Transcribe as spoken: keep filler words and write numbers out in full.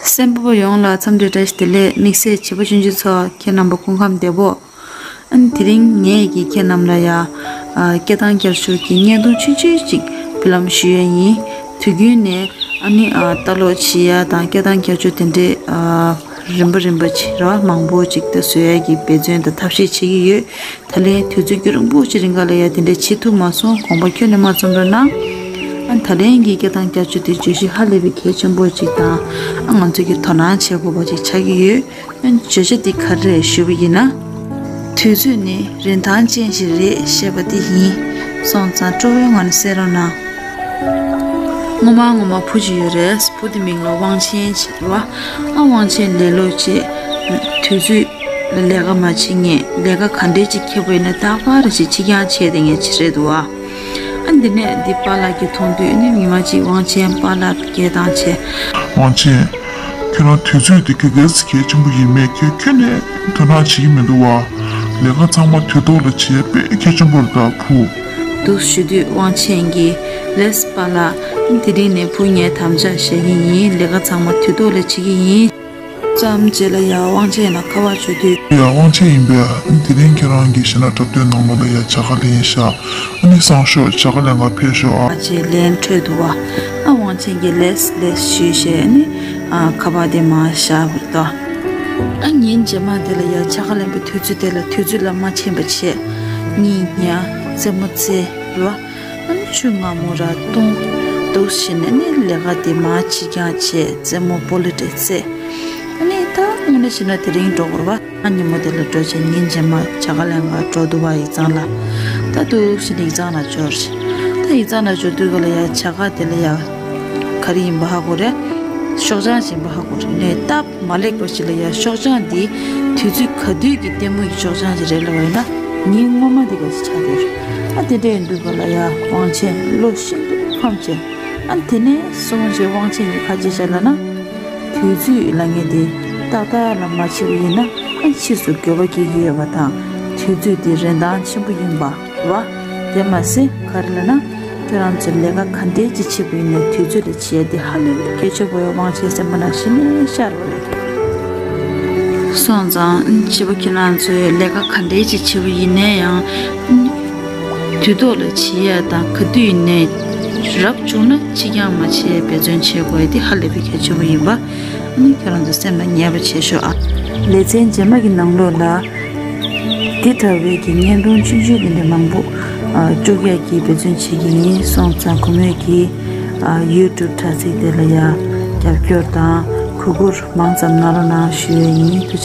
གསན་པ་པོ་ཡོངས་ལ་འཚམས་འདྲི་བཀྲ་ཤིས་བདེ་ལེགས། དམིགས་བསལ་བྱིས་པ་ཆུང་ཆུང་ཚོ་ཁྱེད་རྣམ་པ་སྐུ་ཁམས་བདེ་པོ། ཨ་ནི་དེ་རིང་ངས་ཀྱིས་ཁྱེད་རྣམས་ལ་ཡ། ཨ། སྐད་གདངས་བསྐྱར་བཅོས་ཀྱི་བརྙན་ཐུང་ཆུང་ཆུང་ཅིག་འབུལ་ལམ་ཞུ་ཡ་ཡིན། དུས་རྒྱུན་ནས་ཨ་ནི་ཨ་ལྟ་ཀློག་བྱེད་ཡ་དང་སྐད་གདངས་བསྐྱར་བཅོས་དེ་འདྲའི་ཨ་རིམ་པ་རིམ་པ་ཅིག་རེད་བ། མང་པོ་ཅིག་ད་བཟོ་ཡ་གི་འབད་བརྩོན་དང་ཐབས་ཤེས་བྱེད་ཀྱི་ཡོད། ད་ལན་དུས་ཚོད་རྒྱུན་རིང་པོ་ཅིག་རིང་ག་ལ་ཡ་དེ་འདྲ་བྱེད་ཐུབ་མ་སོང་། དགོངས་པ་ཁྱོན་ནས་མ་ཚོམ་རོགས་གནང་། ཨ། ད་ལན་གྱི་སྐད་གདངས་བསྐྱར་བཅོས་དེ་བརྗོད་གཞི་ཧ་ལས་པའི་གལ་ཆེན་པོ་ཅིག་དང་། ཨ། ང་ཚོ་གི་དོ་སྣང་བྱེད་དགོས་པ་ཅིག་ཆགས་ཀྱི་ཡོད། ཨ། བརྗོད་བྱ་འདི་ག་རེ་རེད་ཞུ་བ་ཡིན་ན། དུས་ཚོད་ནི་རིན་ཐང་ཅན་ཞིག་རེད་ཞེས་པ་དེ་ཡིན། སོང་ཙང་སྤྲོ་བོའི་ངང་ནས་གསན་རོགས་གནང་། སྔོན་མ་སྔོན་མ་བུ་ཅིག་ཡོད་རེད། བུ་དེ་མིང་ལ་དབང་ཆེན་ཞེས་རེད་བ། ཨ། དབང་ཆེན་ལེ་ལོ་བྱས། དུས་ཚོད་ལ་ལས་ཀ་མ་བྱེད་མཁན། ལས་ཀ་ག་འདྲས་ཅིག་འཁྱེར་པ་ཡིན་ན་རྟག་པར་ཅིག་ཕྱི་འགྱངས་བྱས་བསྡད་མཁན་ཅིག་རེད་འདུག་བ། ཨ། འདི་ནས་འདི་པཱ་ལགས་ཀྱིས་མཐོང་དུས་ནི་ཉི་མ་གཅིག་དབང་ཆེན་པཱ་ལགས་སྐད་བཏང་བྱས། དབང་ཆེན། ཁྱོད་རང་དུས་ཚོད་དེ་ག་གལ་སྲིད་གལ་ཆེན་པོ་ཡིན་མེད་ཁྱོད་ཁྱོན་ནས་དོ་སྣང་བྱེད་ཀྱི་མི་འདུག་བ། ལས་ཀ་ཚང་མ་དུས་ཐོག་ལ་བྱེད་དཔེ་གལ་ཆེན་པོ་རེད་ད་བུ། འདུག་ཞུ་དུས་དབང་ཆེན་གྱིས་ལགས་པཱ་ལགས། དེ་རིང་ནས་བུ་ངས་དམ་བཅའ་བཞག་གི་ཡིན། ལས་ཀ་ཚང་མ་དུས་ཐོག་ལ་བྱེད་ཀྱི་ཡིན། ཙམ་རྗེས་ལ་ཡ་དབང་ཆེན་ལ་ཁ་པར་བྱོས་དུས། ཡ་དབང་ཆེན་ཡིན་པས། དེ་རིང་ཁྱེད་རང་གི་གཞས་སྣ་འཁྲབ་སྟོན་ནང་ལོགས་ལ་ཡ་བྱ་དགའ་ལེན་ཤག་ཨ་ནི་སང་ཞོགས་བྱ་དགའ་ལེན་ག་ཕེབས་ཤོག་ཨ། ཨ་ཅེ་ལན་འཕྲོད་འདུག་བ། ཨ། དབང་ཆེན་གྱིས་ལགས་ལགས་ཞུས་བྱས་ནི། ཨ། ཁ་པར་དེ་མར་བཞག་པ་རེད་དོ། ཨ། ཉིན་རྗེས་མ་དེ་ལ་ཡ་བྱ་དགའ་ལེན་པའི་དུས་ཚོད་དེ་ལ་དུས་ཚོད་ལ་མ་ཕྱིན་པ་བྱས། གཉིད་ཉལ། རྩེད་མོ་རྩེ། རེད་བ། ཨ་ནི་ཆུ་མངར་མོ་ར་བཏུང་། འདུག་བྱས་ནས་ནི་ལས་ཀ་དེ་མར་ཕྱི་འགྱངས་བྱས། རྩེད་མོ་སྤོ་ལོ་འདྲ་རྩེ། ཨ་ནི་ད་དངོས་གནས་བྱས་ན་དེ་རིང་འགྲོ་དགོས་རེད་བ། ཨ། ཉིན་མོ་དེ་ལ་འགྲོ་བྱས་ཉིན་རྗེས་མ་བྱ་དགའ་ལེན་ག་འགྲོ་འདུག་བ་ཡིག་ཚང་ལ། ད་འདུག་བྱས་ནས་ཡིག་ཚང་ལ་འབྱོར་བྱས། ད་ཡིག་ཚང་ལ་འབྱོར་དུས་ག་ལ་ཡ་བྱ་དགའ་དེ་ལ་ཡ་ག་རེ་ཡིན་པ་ཧ་གོ་རེད། ཤོག་བྱང་ཞིག་ཡིན་པ་ཧ་གོ་རེད། ནས་སྟབས་མ་ལེགས་པ་ཞིག་ལ་ཡ་ཤོག་བྱང་འདི་དུས་ཚོད་ག་དུས་ཀྱི་ལྟད་མོ་ཡི་ཤོག་བྱང་ཞིག་རེད་ལབ་པ་ཡིན་ན། ཉིན་སྔོན་མ་འདི་ག་ཞིག་ཆགས་བསྡད་རེད། ཨ། དེ་འདྲ་ཡིན་དུས་ག་ལ་ཡ་དབང་ཆེན་བློ་ཤིན་ཏུ་ཕམ་བྱས། ཨ། དེ་ནས་སོང་རྗེས་དབང་ཆེན་གྱིས་ག་བྱས་ཤག་ལབ་ན། དུས་ཚོད་ལབ་མཁན་དེ་ཏག་ཏག་ལ་མ་བྱས་པ་ཡིན་ན། ཨ། ཕྱིས་སུ་འགྱོད་པ་སྐྱེ་གི་ཡོད་པ་དང་། དུས་ཚོད་དེ་རིན་ཐང་ཆེན་པོ་ཡིན་པ་བ། དེ་མ་ཟད་ག་རེ་ལབ་ན། ཁྱོད་རང་ཚོས་ལས་ཀ་ག་འདྲས་ཅིག་བྱེད་པ་ཡིན་ནའི་དུས་ཚོད་ལ་བྱེད་ཡ་དེ་ཧ་ལས་པའི་གལ་ཆེན་པོ་ཡོད། དབང་ཆེན་སེམས་པ་ནང་གཞི་ནས་ཤར་བ་རེད། སོང་ཙང་བྱིས་པ་ཁྱེད་རང་ཚོས་ལས་ཀ་ག་འདྲས་ཅིག་བྱེད་པ་ཡིན་ནའི་ཡང་། དུས་ཐོག་ལ་བྱེད་ཡ་དང་། ག་དུས་ཡིན་ནའི་རབ་བྱུང་ན་ཕྱི་འགྱངས་མ་བྱེད་པའི་འབད་བརྩོན་བྱེད་དགོས་ཡ་དེ་ཧ་ལས་པའི་གལ་ཆེན་པོ་ཡིན་པ། ཨ་ནི་ཁྱོད་རང་ཚོ་སེམས་ལ་ངེས་པ་བྱེད་ཤོག་ཨ། ལེ་ཚན་རྗེས་མ་གི་ནང་ལོགས་ལ། འདི་འདྲ་བའི་གི་བརྙན་ཐུང་ཆུང་ཆུང་འདི་འདྲ་མང་པོ། ཨ། བཅུག་ཡག་གི་འབད་བརྩོན་བྱེད་ཀྱི་ཡིན། སོང་ཙང་གུས་མོས་ཀྱིས། ཨ། ཡུ་ཊུབ་དྲ་ཚིགས་དེ་ལ་ཡ་རྒྱབ་སྐྱོར་དང་གུས་བཀུར་མང་ཙམ་གནང་རོགས་གནང་ཞུ་ཡ་ཡིན། ཐུགས་རྗེ་ཆེ།